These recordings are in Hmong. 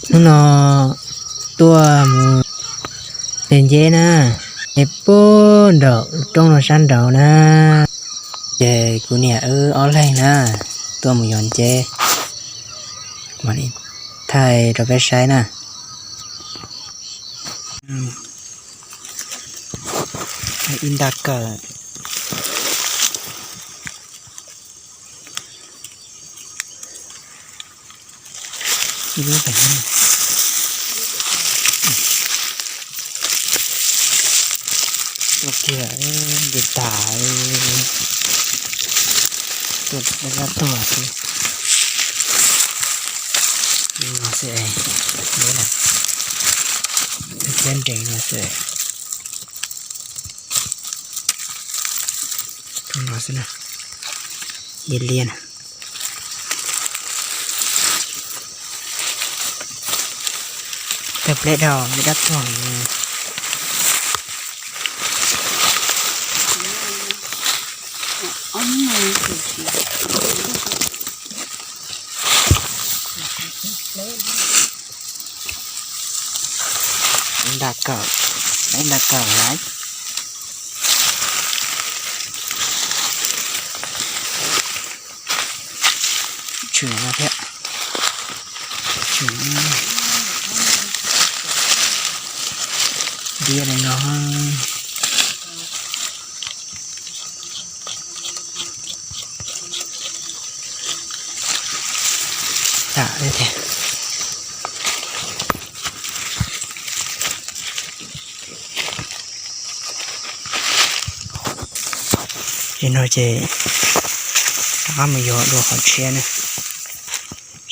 Hnub no tuaj mus de nceb na, de puag nraum roob no sab nraud na. Ces kuv niam wb ob leeg na, tuaj mus yos nceb, mam li thaij rau peb saib na. Ib nta kawm. Tuaj kiag nce tas, tuaj dab tuag xwb. No xwb, thiab nrees no xwb. Tus no xwb na, liab liab na. Tawg pleb dhau, dab tuag. Nta kawm, nta kawm lawm. Tshwm no thiab. Tshwm diab li no. Tam thiab. Li no ces rov qab mus yos dua qhov tshiab na,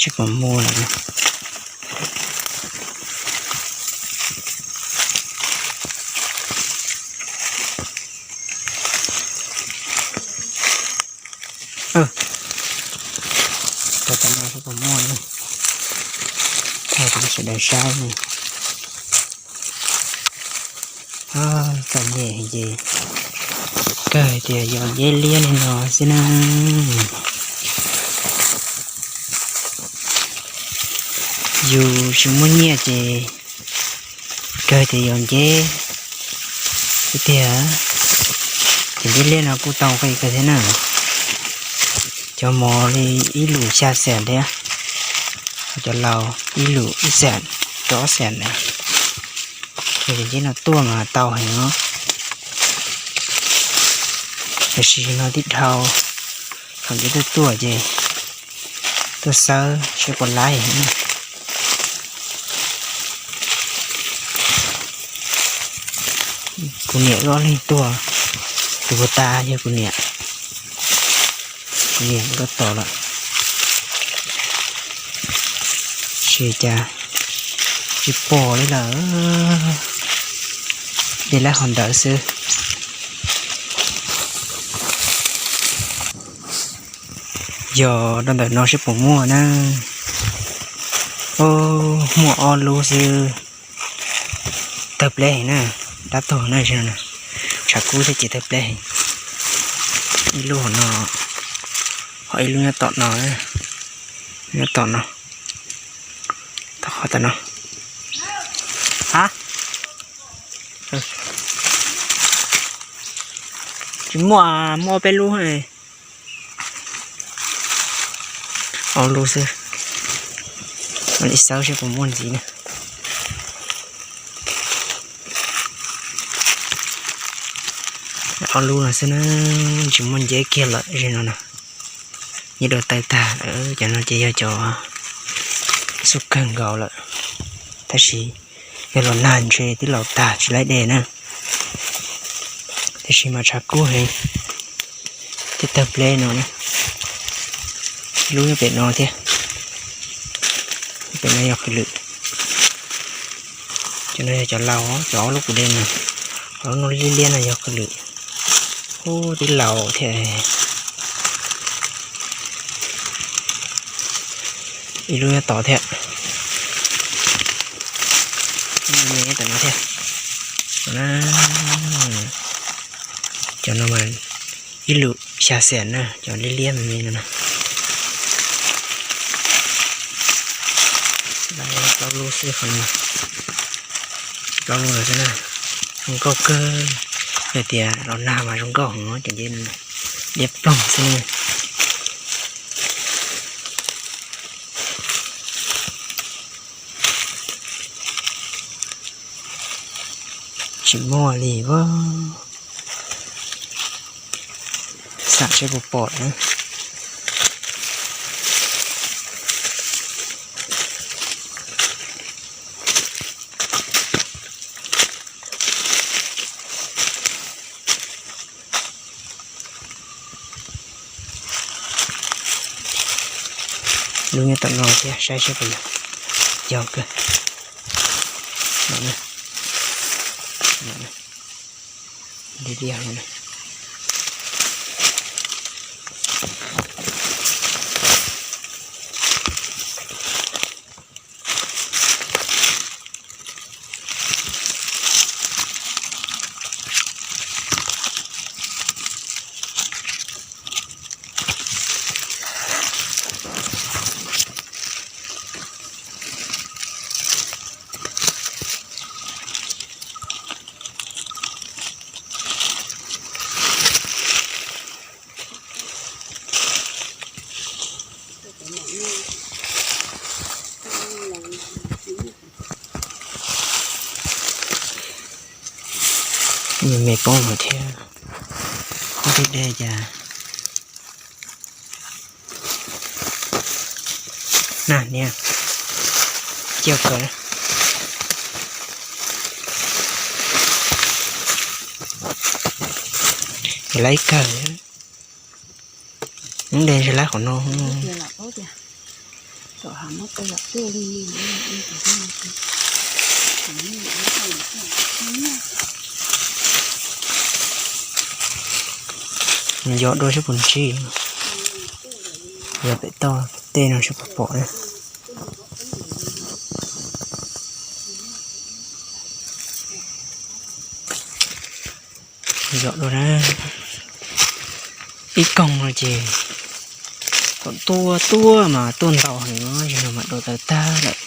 seb puas muaj lawm. Rau tom no seb puas muaj, thaij rau sawv daws saib ne. Txom nyem ces kawg tias yos nceb liab li no xwb na. Yus tsis muaj nyiaj ces kawg tias yos nceb xwb tiag. Ces nceb liab no kuj tau qi kawg thiab na. Cov mos li ib lus xya xees thiab, ho cov laus ib lus ib xees rau ob xees na. Ces nceb no tuaj mas tau heev os. Tiam sis no tib dhau, thaum nceb tuaj tuaj ces tuaj xawb seb puas laib. Kuv niam wb ob leeg tuaj, tus puag ta yog kuv niam, kuv niam tuaj tos lawm. Tab sis cas tsis pom li lawm, de lab qhov ntawd xwb. Yos rau ntawm no seb puas muaj na. Muaj ob lub xwb. Tawg pleb heev na, dab tuag na, tshav kub thiab ces tawg pleb heev. Ib lub hauv no, ho ib lub nyob tom no, nyob tom no, tom qhov tom no. Ha, tsis muaj, muaj ob peb lub. Ob lub xwb, mam li xawb seb puas muaj ntxiv na. Ob lub no xwb na, tsis muaj nceb kiag lawm zim no na. Nyob dua taw tag, cov no ces yog cov xub kawg nkaus lawm, tab sis yog los nag ntshe twb laus tag tsis laib de na. Tiam sis mas tshav kub heev, thiaj tawg pleb no na. Lub nyob pem no thiab, pem no yog qhwv lwm. Cov no yog cov laus, cov ob lub kuv de no, ob lub no liab liab no yog qhwv lwm. Ub, twb laus thiab. Ib lub nyob tod thiab. Nyob tom no thiab. Cov no mas ib lub xya xees na, cov liab liab me me no na. Plaub lub xwb qhov no, plaub lub no xwb na. Zoo nkauj kawg, yog tias los nag mas zoo nkauj heev, cov ncej no diab ploog xwb na. Tsis muaj li as. Xam seb puas pom na. Lub nyob tom no thiab, saib seb puas yog. Yog kawg. Li diaj no. Me poob no thiab, poob tej dej cas. Na niam, ciaj kawg. Ces laib kawg, muab de ntshe laib qhov no. Nws yog dua seb puas ntsib, yog pem toj tej no seb puas pom na. Yog dua na, ib koog no ces kom tuaj tuaj mas tuaj ntau heev, zaum no mam dua tawv tag lawm.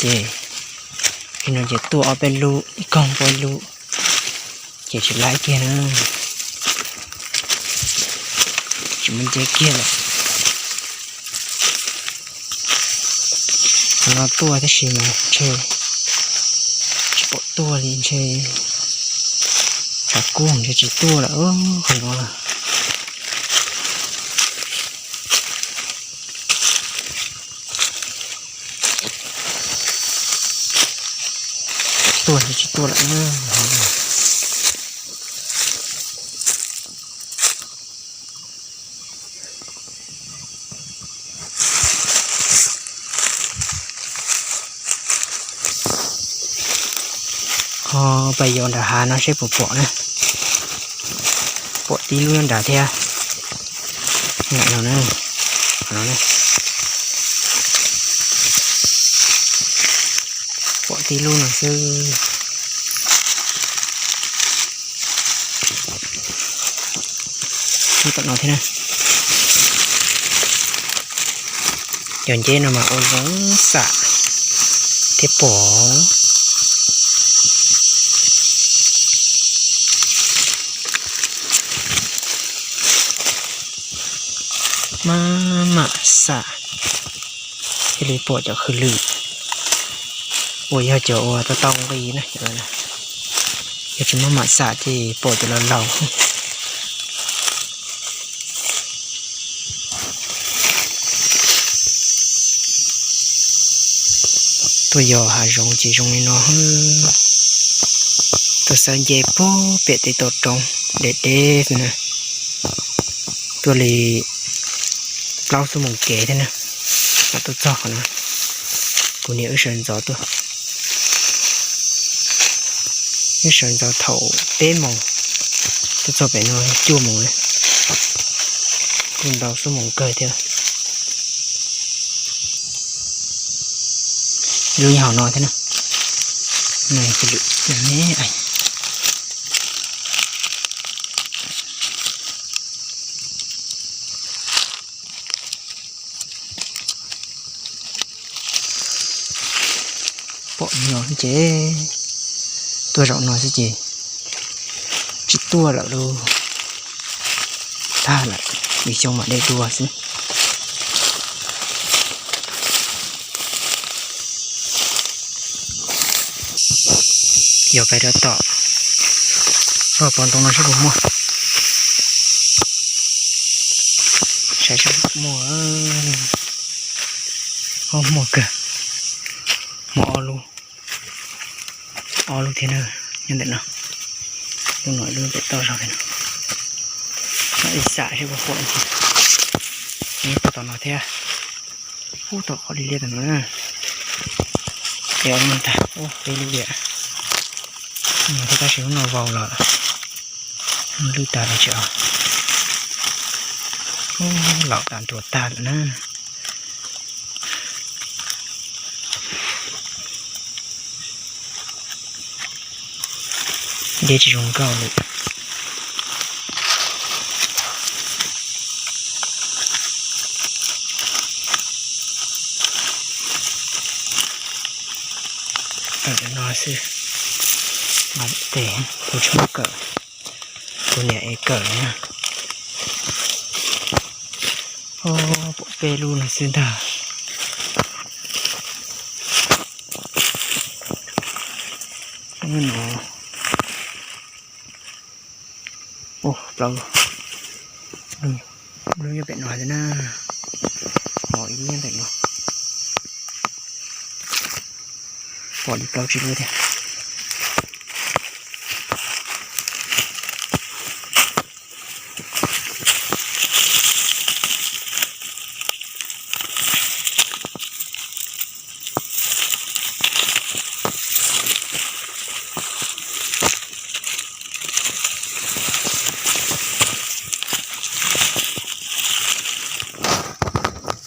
Ces zaum no ces tuaj ob peb lub, ib koog pua ib lub, ces tsis laib kiag na. Tsis muaj nce kiag lawm. Qhov no tuaj tab sis mas ntshe tsis pom tuaj li, ntshe tshav kub ntshe tsis tuaj lawm qhov no. Tuaj ntshe tsis tuaj lawm na. Ho pais yos nram hav no seb puas pom na. Pom tib lub nyob nrad thiab. Nram no na, no na. Pom tib lub no xwb. Tom no thiab na. Cov nceb no mas ua zoo xam thiab pom. Maj mam xam thiaj li pom cov khwv lwm uas yog cov uas tau tau nqi na. Yog tsis maj mam xam ces pom cov laus laus. Tuaj yos hav zoov ces zoo li no. Tuaj xawb nce puag pem tej toj roob deb deb xwb na. Tuaj li plaub xuab moos kev thiab na, mam tuaj txog qhov no. Kuv niam wb sawv ntxov tuaj, wb sawv ntxov thaum peb moos, tuaj txog pem no cuaj moos na. Kuj ntau xuab moos kawg thiab. Lub nyob hauv no thiab na. Pom no xwb ces, tuaj zaum no xwb ces tsis tuaj lawm lauj. Tag lawm, vim xyoo mam de dua xwb. Yog pais rau tom, rau pov ntoo no saib puas muaj. Saib saib muaj, muaj kawg. Muaj ob lub, ob lub thiab na, nyob ntawm no. Lub no, lub pem toj zog li no. Ib xam saib puas pom thiab. Puag tom no thiab. Ub, tom qhov liab liab tom no na. Ces ob lub no tag, ub, peb lub tiag. Thiab tab sis lub no vau lawm, lwj tag los tsis, laus tas ntuas tag lawm na. Dej tsis zoo nkauj li. Kawm no xwb, mas tes kuv tsis muab kawm, kuv niam es kawm na. Pom peb lub no xwb ntag. Ub, plaub lub nyob pem no thiab na. Ho ib lub nyob pem no. Pom li plaub tsib lub thiab.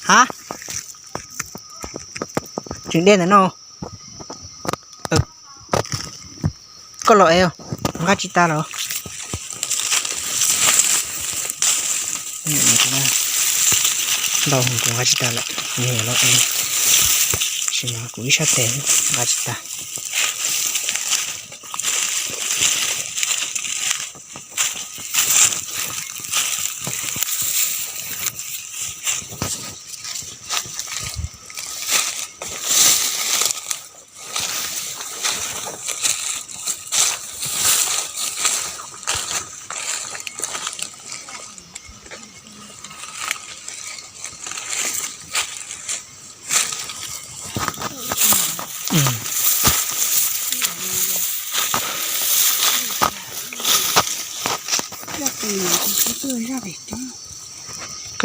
Ha, tseem dej ntawm no. Koj los es nqa tsis tas los? Ntau heev, kuv nqa tsis tas lawm, nws los es, tab sis mas kuv ib sab tes nqa tsis tas.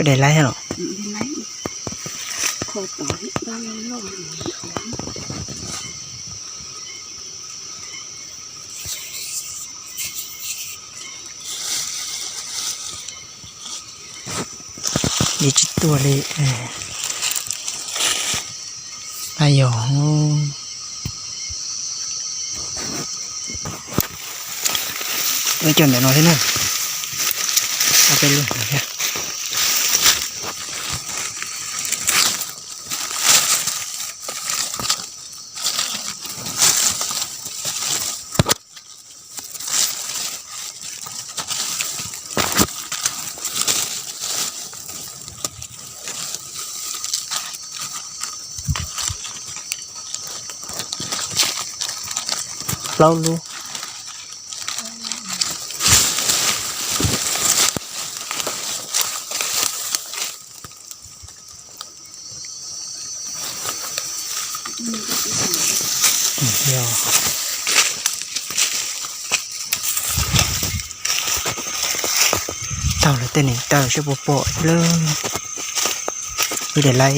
Koj de laib los? Yeej tsis tuaj li. Ay yog, cov ntawm no thiab na, ob peb lub no thiab. Plaub lub. Yog taug lawv tej neev taw saib puas pom thiab lawm. Wb de laib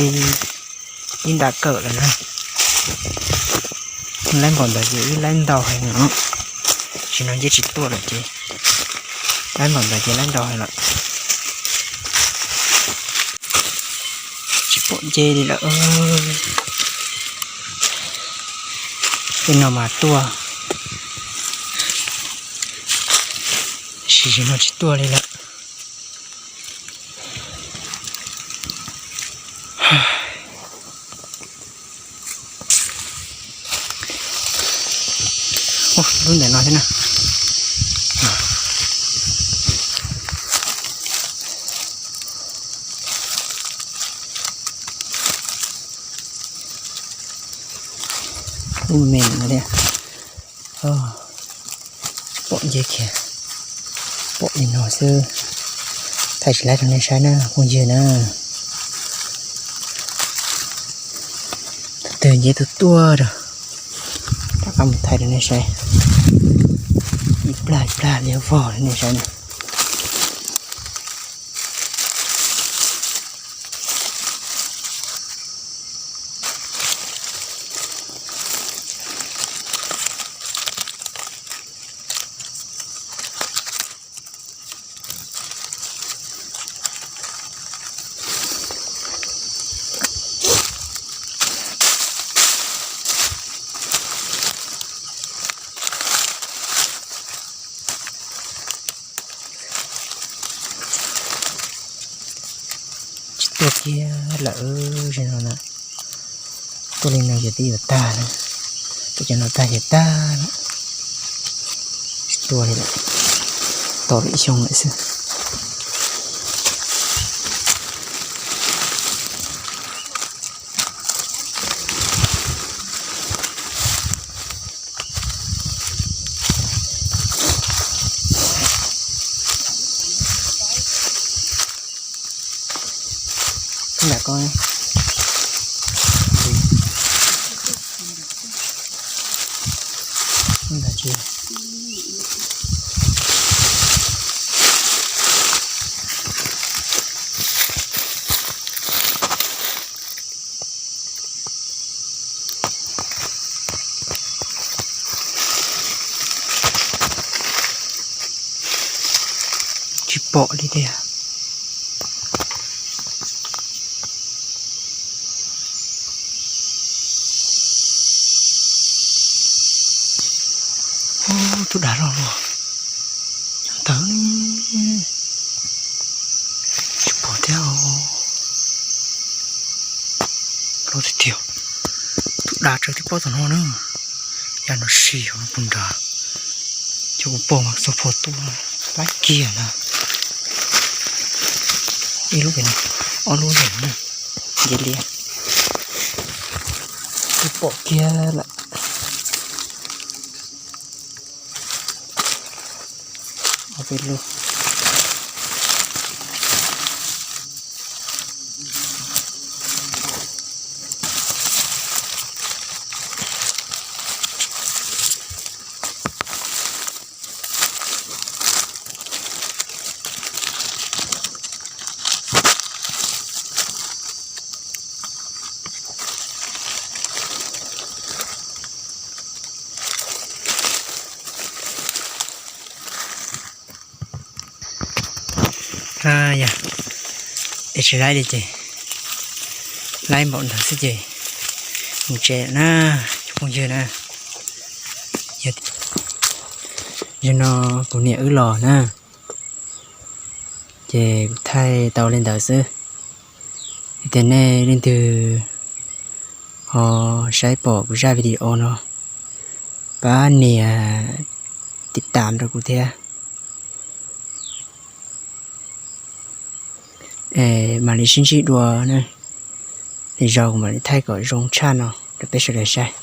ib nta kawm lawm na. Laib npaum ntawd ces wb laib ntau heev no. Tam sim no nce tsis tuaj lawm ces laib npaum ntawd ces laib ntau heev lawm. Tsis pom nce li lawm. Tej no mas tuaj, tam sim no tsis tuaj li lawm. Lub ntawm no thiab na. Lub me no thiab. Tsis pom nce kiag, pom li no xwb. Thaij tsis laib rau nej saib na phooj ywg na. Tus twg nce tuaj tuaj rau, rov qab mus thaij rau nej saib. Ib plag ib plag liab vog rau nej saib na. Tsis tuaj kiag lawm, zaum no na. Tuaj li no ces twb yuav tag na, tuaj cov no tag ces tag na. Tsis tuaj li lawm, tos lwm xyoo lawm xwb. Nram ko, nram tsis Tsis pom li tiag. Ub, tus dav loj luaj, nyob ntawd tsis pom thiab. Loj tiag tiag. Tus dav tsaws tib pob tom no na. Yam no si hauv no puag nrad. Cov kuv pom mas xuas phom tuaj laib kiag na. Ib lub pem no, ob lub pem no na. Nce liab. Tsis pom kiag lawm. Ob peb lub. Yog es tsis laib li ces laib npaum ntawd xwb ces mus tsev na, cov phooj ywg na. Zaum no kuv niam wb los na, ces kuv thaij tau li ntawd xwb. Yog tias nej leej twg ho saib pom kuv zaj video no, pab nias tiv tam rau kuv thiab. Mam li sib ntsib dua na, lwm zaus kuv mam li thaij kom zoo tshaj no rau peb sawv daws saib.